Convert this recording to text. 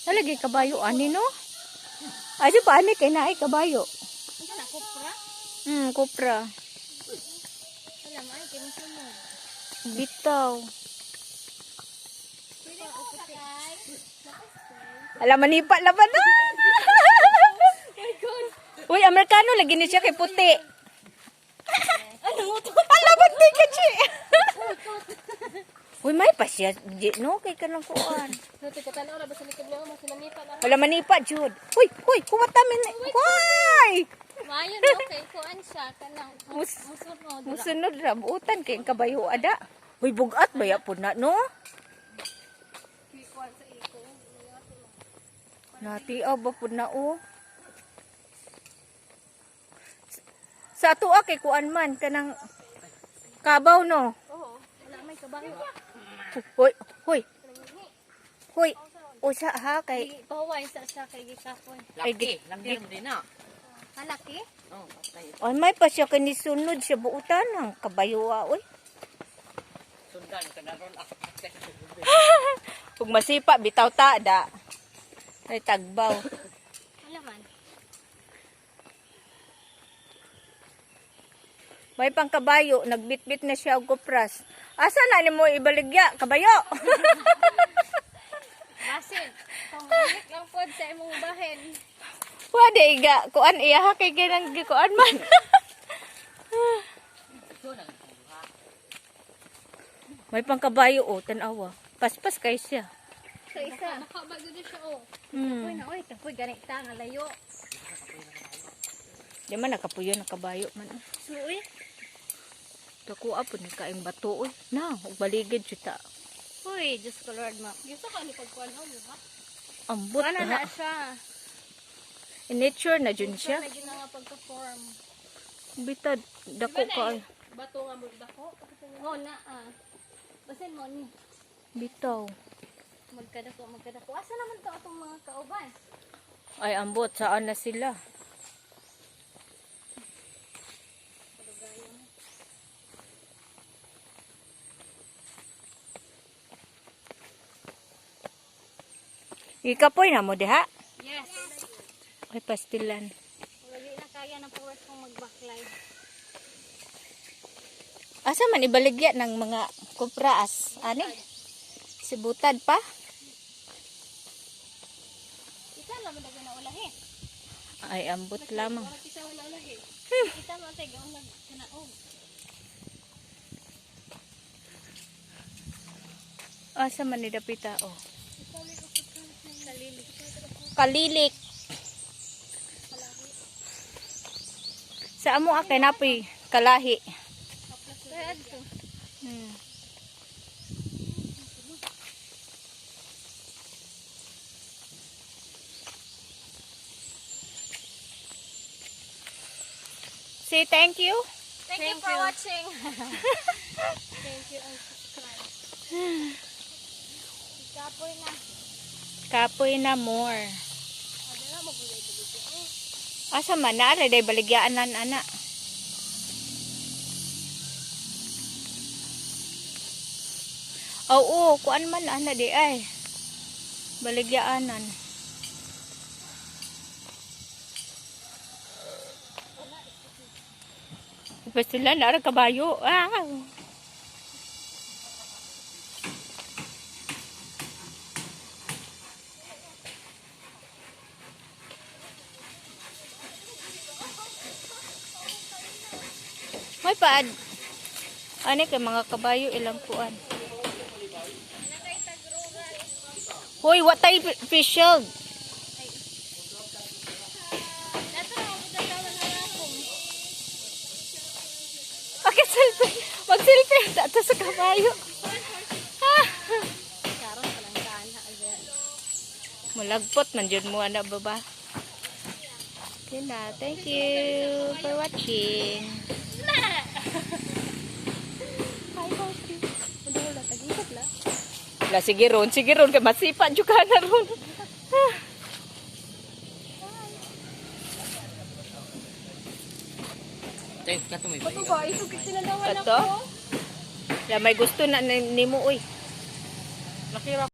Nalagay kabayo ani, no? Asa pa ani kay naay kabayo? Ano na, kupra? Kopra. Wala mo ay, kay musunod. Bitaw. Pwede ko sakay. Alam, manipa laban na. Uy, Amerikano lagi ni siya kay puti. Ano to? Ala, puti ka chi. Uy, may pa siya. Di, no, kay kanang kuan. Nuti ka tanaw ra ba sa likod niya mas nanipa na. Wala manipa, Jud. Uy, uy, kuwata min. Uy! Maayo no kay kuan siya kanang musunod ra. Musunod ra buutan kay ang kabayo ada. Uy, bugat ba ya po na, no? Kuan sa iko. Natiaw ba po na, oh? Sa ato ah, kay kuan man kanang kabaw, no? Oo, wala may kabayo. Hoy, hoy. Hoy. Usa ha kay Di pahuway sa siya kay gikapoy. Ay, Laki, laki rin din na. Halaki? Oh, patay. Ay, may pa siya kay nisunod siya buutan ang kabayo ah, oy. Sundan ka na ron. Ah, patay. Ug masipa bitaw ta da. Ay tagbaw. Wala man. May pang kabayo, nagbitbit na siya og kupras. Asa na nimo ibaligya kabayo? Basin. Pangalik lang pod sa imong bahin. Wa di iga kuan iya ha kay ginang gikuan man. May pang kabayo oh, tan-awa. Paspas kay siya. Sa isa. Nakabago na siya oh. Uy na oy, tapoy ganit ta nga layo. Di man nakapuyo ng kabayo man. Oh. Suoy. Dako po ni kaing bato oy. Na, ug baligid jud ta. Uy, Diyos ko Lord ma. Gusto ka ni pagkuan oh, di ba? Ambot Ano na. na siya? In nature na jud siya. Na gyud na nga pagka-form. Bitad dako ka. Bato nga mo dako. Oh na ah. Basin mo ni Bitaw. magkadako magkadako. Asa naman to atong mga kauban? Ay ambot saan na sila? Ikapoy na mo diha. Yes. Ay pastilan. Wala na kaya ng powers kong magbaklay. Asa man ibaligya ng mga kupraas? Ani? Sibutad pa? Isa lang man na ulahi. Ay ambot lamang. Wala kisa wala ulahi. Kita man tay gaon nag kanaog. Asa man ni dapita oh. Kalilik. Kalilik. Sa amo ah, kay napoy kalahi. Kaya adto. Say thank you. Thank you for watching. Thank you and subscribe. Kapoy na. Kapoy na more. Adala mo gulay baligya. Asa man na day baligyaan nan ana. Oo, kuan man ana di ay. Baligyaanan. Basta na ra kabayo. Ah. May paad. Ani kay mga kabayo ilang kuan. Hoy, what type fish shield? Dato na ako dalawa na ako. Okay, selfie. Mag-selfie ta sa kabayo. Karon pa lang kaan ha. Malagpot man jud mo ana baba. Okay na, thank you for watching. Hi, Hoshi. Wala tagikot la. La sige ron kay masipa jud ka na ron. Tayo, kato may Bato ba? Isugit tinanawan Kato? ako. La may gusto na nimo oy. Laki ra.